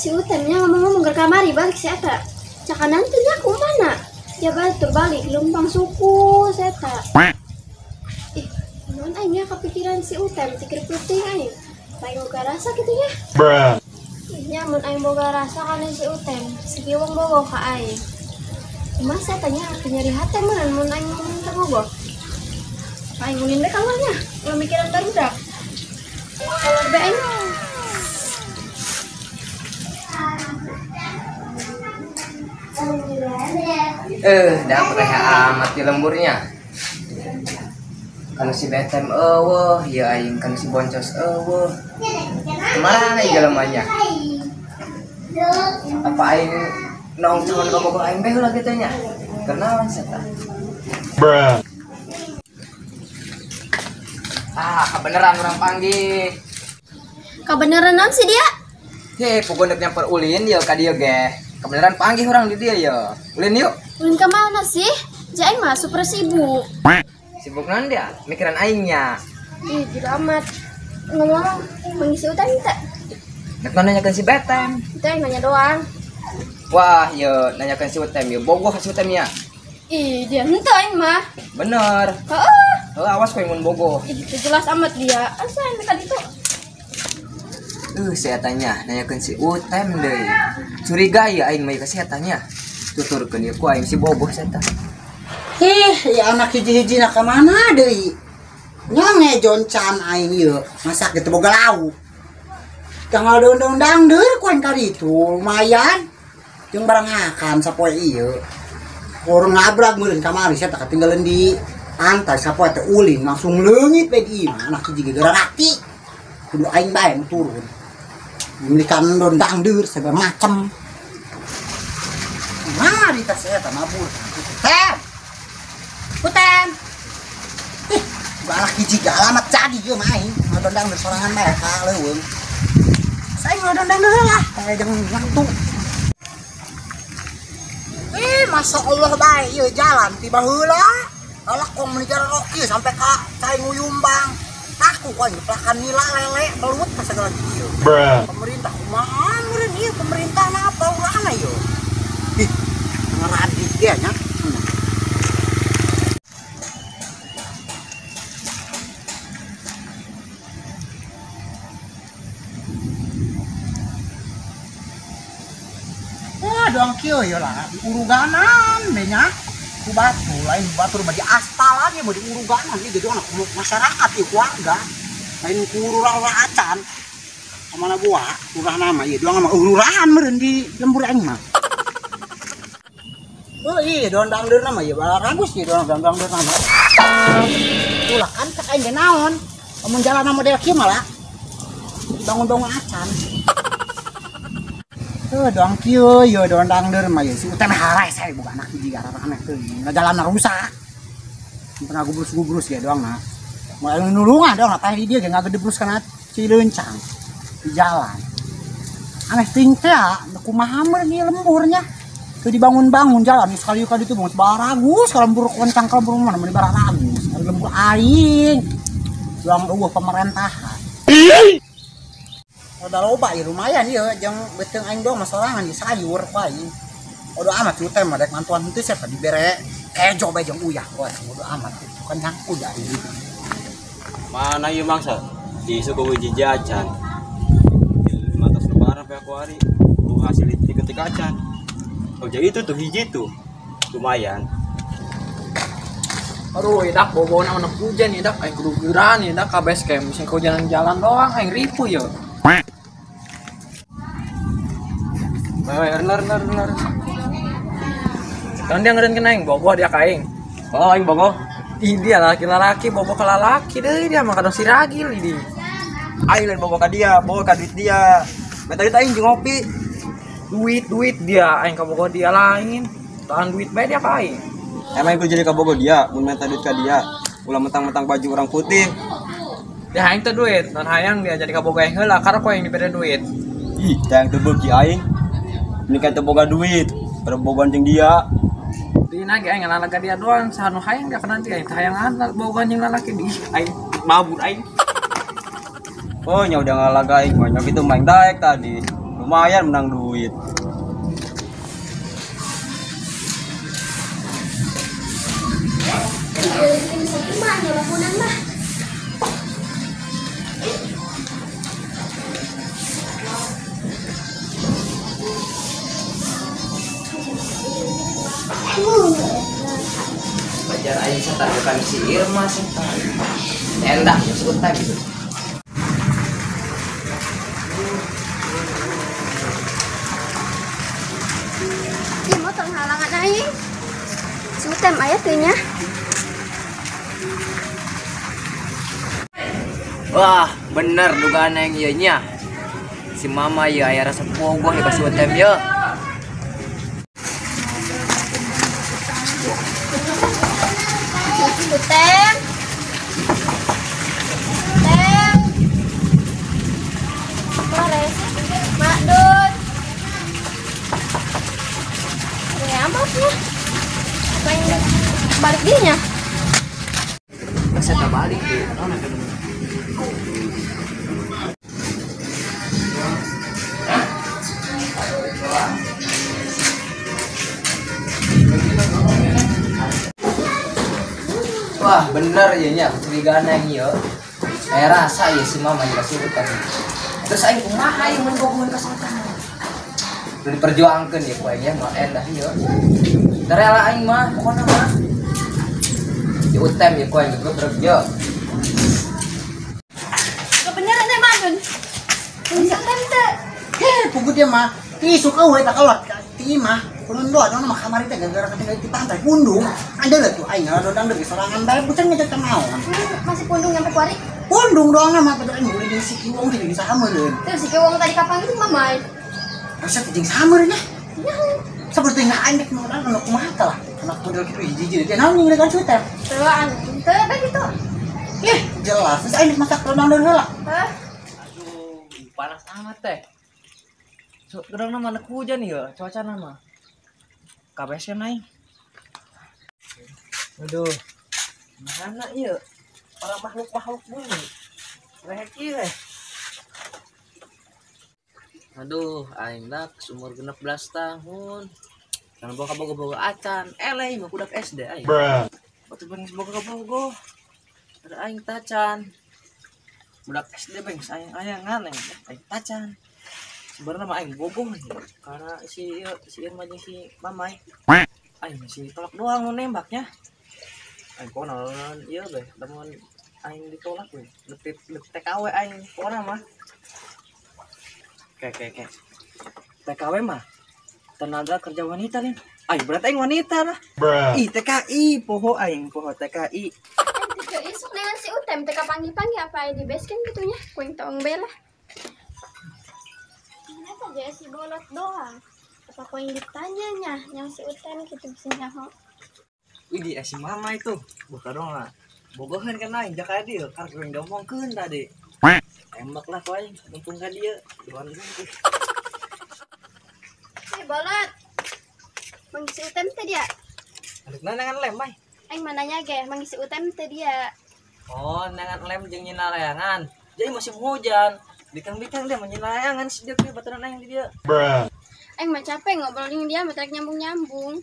Si Utemnya ngomong-ngomong ke kamari balik si eta. Cakanan teh nya kumaha? Ya balik terbalik lempang suku si eta. Ih, naon aing nya kepikiran si Utem tikir peuting aing. Aing boga rasa kitu nya. Bruh. Ih, nya mun aing boga rasa kana si Utem, si Kiwong bogo ka aing. Kumaha si eta nya nyeri hate mun mun aing ngomong teu bogo. Aing ulin bae kamarnya, ulah mikiran barudak. Keluar bae aing. Dapet teh amat di lemburnya. Kalau si Betem eueuh, ya aing kan si Boncos eueuh. Kemana ieu jelemanya? Apa aing nongkrong ka bogoh aing bae heula kitu nya? Kenalan sia tah. Bruh. Ah, kebeneran urang panggih. Kebeneran naon sih dia? Heh, pokoknya nyamper ulin ya ka dieu ge. Kebeneran panggih urang di dieu ya. Ulin yuk. Ulin ka mana sih? Jaing mah super sibuk. Sibuk naon dia? Mikiran aingnya. Ih, gila amat. Ngomong mengisi utang tak? Nek nanyakeun si Betem. Itu yang nanya doang. Wah, ye nanyakeun si Utem ye. Bogoh si Utem ya. Ih, dia henteu aing mah. Bener. Heeh. Heuh, awas kowe mun bogoh. Ih, itu jelas amat dia. Asa yang tadi tuh. Si eta nya nanyakeun si Utem deui. Curiga ya aing mah ka si eta nya. Tuturkeun ieu ku aing si bogoh si eta. Hih, ya anak hiji-hiji na ka mana deui? Nya ngejoncan aing ieu, masak gitu boga lauk. Tanggal undang-undang deur ku aing ka ditu, lumayan. Jeung barang akan sapoe ieu. Urang ngabrag meureun kamari sia teh katinggalan di pantai sapoe teh ulin langsung leungit we di imah anak hiji ge gararati. Kudu aing bae nu turun. Memilikan dondang deur segala macem. Nah, di tas eta mabur. Tem. Utem. Ih, anak hiji ge alamat jadi ieu mah aing. Ngadondang deur sorangan bae ka leuweung. Saya ngadondang deur lah, kayak jeung waktu. Ih, masa Allah bae ieu jalan tiba heula. Alah kong meuni jarok ieu sampai ka cai nguyumbang. Aku kok nyeplakan nila lele belut ka segala ieu. Pemerintah kumaha meureun ieu pemerintah na apa urangna ieu? Ih, ngeradik dia nya. Wah, doang kieu ieu lah, diuruganan we nya. Ku batu, lain batur mah di aspal lagi mau diuruganan ieu jadi anak masyarakat ieu keluarga. Lain ku urang acan. Kamana buah, urang nama ieu doang mah ururahan meureun di lembur aing mah. Oh iya, doang dangdeur nama ieu baragus ieu doang dangdeur nama. Ulah kan cek aing ge naon. Amun jalan model kieu malah dibangun-bangun acan. Tuh doang kieu ieu doang dangdeur mah ieu si Utem harae saya boga anak hiji gararana teh. Jalan rusak. Pernah gubrus-gubrus ya doang nah. Mau nulungan doang tah di dieu ge ngagedebrus kana Cileuncang di jalan. Aneh ting teh kumaha meureun ieu lemburnya. Teu dibangun-bangun jalan sekali kali itu bangun baragus ka lembur koncang ka lembur mana mun baragus ka lembur aing. Doang eueuh pemerintahan. Udah loba ya lumayan ieu jeung beuteung aing doang masorangan di sayur ku aing. Bodo amat si Utem mah rek mantuan henteu siapa dibere kejo bae jeung uyah ku aing bodo amat itu kan nyangkut aing. Mana ieu mangsa? Di suku hiji acan. 500 lebaran pe aku hari. Tuh hasil ketika acan. Oh jadi itu tuh hiji tuh. Lumayan. Aduh, idak bobo-bobo anak hujan idak aing keluguran idak ka base camp sing kehujanan jalan doang aing ripuh ye. Wewe, ler ler ler. Kan dia ngeureun kena aing bogoh dia ka aing. Oh, aing bogoh. Ih, dia laki-laki bogoh ke lalaki deui dia mah kadang si ragil ini. Aing lain bogoh ka dia, bogoh ka duit dia. Minta duit aing jeung ngopi. Duit-duit dia aing ka bogoh dia lain. Tahan duit bae dia ka aing. Emang aku jadi ka bogoh dia, mun minta duit ka dia. Ulah mentang-mentang baju orang putih. Dia aing teh duit, non hayang dia jadi ka bogoh aing heula karena ku aing dibere duit. Ih, teh teu beuki aing. Ini kan teu boga duit, berbogohan jeung dia. Di nage aing ngalaga dia doang, saha nu hayang dia kana dia aing teh hayangan bogohan jeung lalaki di aing mabur aing. Oh, nya udah ngalaga aing banyak itu main daek tadi. Lumayan menang duit. Pajar aing setan bukan si Irma setan. Endah ya setan gitu. Ieu motor halangan aing. Sutem aya teu nya. Wah, bener dugaan aing ieu nya. Si mama ieu aya rasa bogoh ka si Utem ieu. Utem. Utem. Boleh. Mak Dun. Ini apa sih? Apa yang balik dinya? Masa tak balik deh. Wah, bener ya nya kecurigaan aing ieu. Saya rasa ya si mama ieu kasih utang. Terus aing kumaha ieu mun bogohan ka sultan. Udah diperjuangkeun ya ku aing ya mah endah ieu. Teu rela aing mah pokona mah. Di utem ya ku aing gebrek ye. Kebenaran teh Madun. Mun utem teh. Heh, pugu dia mah. Ti suka we tak kalot ti mah. Kunun doa dong mah kamari teh gara-gara ketinggalan di pantai pundung. Ada lah tuh aing ngaladodang deui sorangan bae bucan ngejek teh naon. Masih pundung nyampe kuari. Pundung doang mah padahal aing boleh jeung si Kiwong teh jeung saha meureun. Tuh si Kiwong tadi kapan gitu mamai. Rasa teh jeung saha meureun nya. Saperti nga aing rek modal anu kumaha tah lah. Anak modal kitu hiji-hiji teh naon jeung kan cuter. Teu anu teu bae kitu. Ih, jelas. Terus aing masak rendang deui heula. Hah? Aduh, panas amat teh. So, gedang mana hujan ieu, cuaca mah. KBS naik. Aduh. Mana ieu? Para makhluk-makhluk bumi. Rek ieu. Aduh, aing dak umur 16 tahun. Kan boga boga acan, eleh mah budak SD aing. Batu bengis boga bogo. Ada aing tacan. Budak SD bengis aing-ayangan aing tacan. Sebenarnya mah aing bogoh nih karena si Irma jeung si Mamai. Aing masih tolak doang nu nembaknya. Aing konon ieu beh, lamun aing ditolak we, letit TKW aing pokona mah. Oke. TKW mah tenaga kerja wanita nih. Aing berarti aing wanita lah. Ih TKI poho aing poho TKI. TKI sok dengan si Utem TK panggil-panggil apa aing di base camp gitunya, kuing tong be lah. Kenapa aja si bolot doang? Apa kau yang ditanyanya yang si Utem gitu bisa nyaho? Widih, si mama itu buka dong lah. Bogohan kan aing jaka dia, karena yang diomongkeun tadi. Tembak lah kau aing, untung ka dia. Duan gitu. Hei bolot. Manggi si Utem teh dia. Aduh, nangan lem, mai. Aing mananya ge, manggi si Utem teh dia. Oh, nangan lem jeung nyina layangan. Jadi musim hujan. Bikang-bikang dia menyina layangan si dia baturan aing di dia. Aing mah capek ngobrol jeung dia, mah nyambung-nyambung.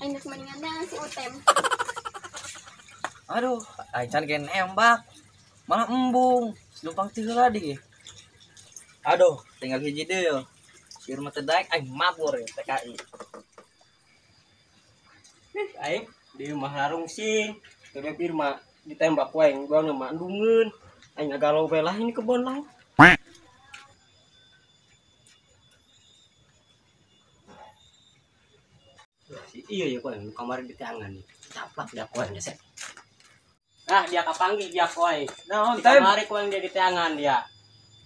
Aing geus mendingan dengan si Utem. Aduh, aing can ge nembak. Malah embung, lumpang teu heula di. Aduh, tinggal hiji deui. Si Irma teu daek aing mabur ya TKI. Aing di mah larungsing, teu Irma ditembak ku aing gua mah andungeun. Aing galau bae lah ini kebon lah. Iya ya kowe kamari di tangan nih. Caplak dia kowe gesek. Nah, dia kapanggih dia kowe. Naon teh? Kamari kowe dia di tangan dia.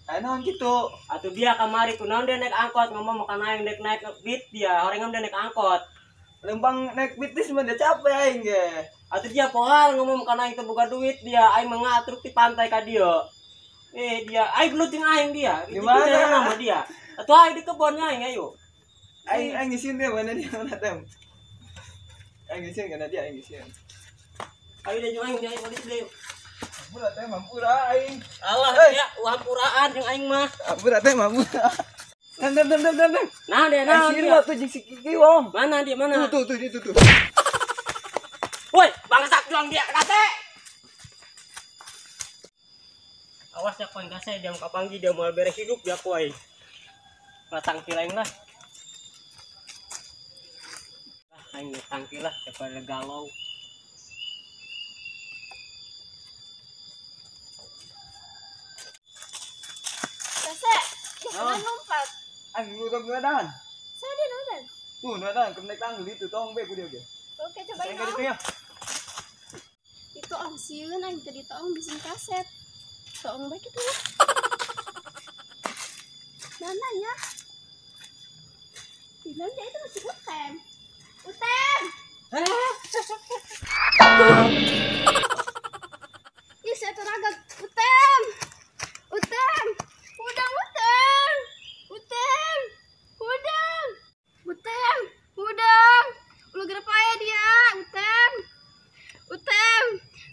Aya naon kitu? Atuh dia kamari kunaon dia naik angkot ngomong makan aing naik naik beat dia, horengan dia naik angkot. Lempang naik beat teh mah dia capek aing ge. Atuh dia pohal ngomong makan aing teu boga duit dia, aing mengatruk di pantai ka dia. Dia aing gelut jeung aing dia. Gimana nama dia? Atuh aing di kebonnya aing ayo. Aing aing ngisin dia mana dia mana tem. Aing ngisin kana dia aing ngisin. Ayo dia jeung aing dia polisi dia. Hampura teh mampura aing. Alah ya, hampuraan jeung aing mah. Hampura teh mampura. Tem tem tem tem tem. Nah dia nah. Si Irma tuh jeung si Kiwong. Mana dia mana? Tuh tuh tuh itu tuh. Woi, bangsat juang dia kase. Awas ya kawan kase dia mau kapanggi dia mau beres hidup dia kuai. Tangki lain lah. Lah aing tangki lah daripada galau. Kase, ya lompat. Aing lu tong dan. Saya dia nonton. Tuh dan naik tangga itu tong be ku dia ge. Oke, coba ya. Itu ong sieun aing tadi toong bising kaset. Toong bae kitu lah. Mana ya? Bilang dia itu masih Utem. Utem. Ih, saya tenaga Utem. Utem. Udang Utem. Utem. Udang. Utem. Udang. Lu gerep aja dia, Utem. Utem.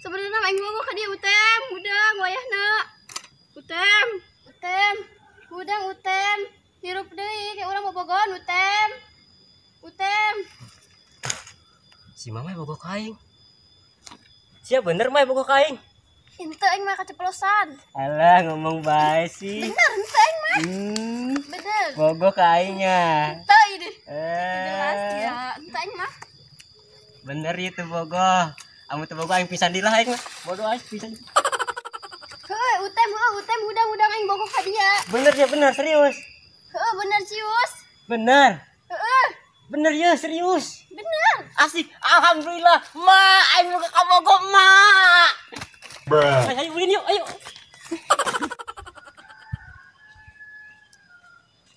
Sebenarnya aing ngomong ka dia Utem, udang wayahna. Utem, Utem. Udang Utem. Hirup deui kayak urang bobogohan Utem. Utem. Si Mama bogoh ka aing. Sia bener mah bogoh ka aing. Henteu aing mah kaceplosan. Alah ngomong bae sih. Bener henteu aing mah. Bener. Bogoh ka aingnya. Henteu ini. Jelas ya, henteu aing mah. Bener itu bogoh. Amun teu bogoh aing pisan dilah aing mah. Bodoh aing pisan. Heuh, Utem, heuh, Utem udang-udang aing bogoh ka dia. Bener ya bener serius. Heuh, bener cius. Bener. Heuh. Bener ya serius. Bener. Asik, alhamdulillah. Ma, aing bogoh ka bogoh, ma. Bruh. Ayo ulin yuk, ayo.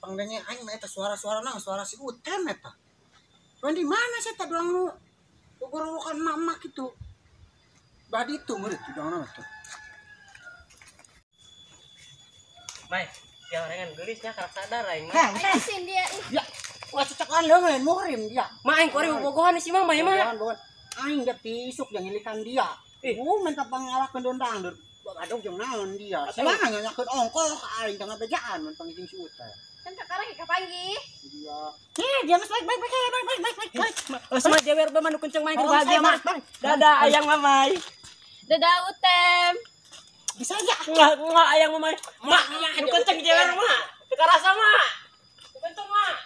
Pangganya aing mah eta suara-suara nang suara si Utem eta. Cuman di mana sih eta doang nu gorowokan emak-emak gitu. Bah ditu murid doang nama tuh. Mai, ya orangan geulisnya karak sadar aing mah. Heh, Aing dia. Ya, ulah cocokan leungeun muhrim dia. Ma aing kuari bobogohan si Mama ya mah. Bogohan. Aing da tisuk jeung ngilikan dia. Minta pangalakeun dondang deur. Aduh jeung naon dia. Selama nyanyakeun ongkoh ka aing tangga bejaan mun panggih si Utem. Kan sekarang kapanggih. Iya. Heh, dia geus baik baik baik baik baik baik baik. Oh, sama jewer mah nu kenceng main bahagia mah. Dadah ayang mamai. Dadah Utem. Bisa aja. Enggak, enggak ayang mamai. Mak, nu kenceng jewer mah. Teu karasa mah. Nu kenceng mah.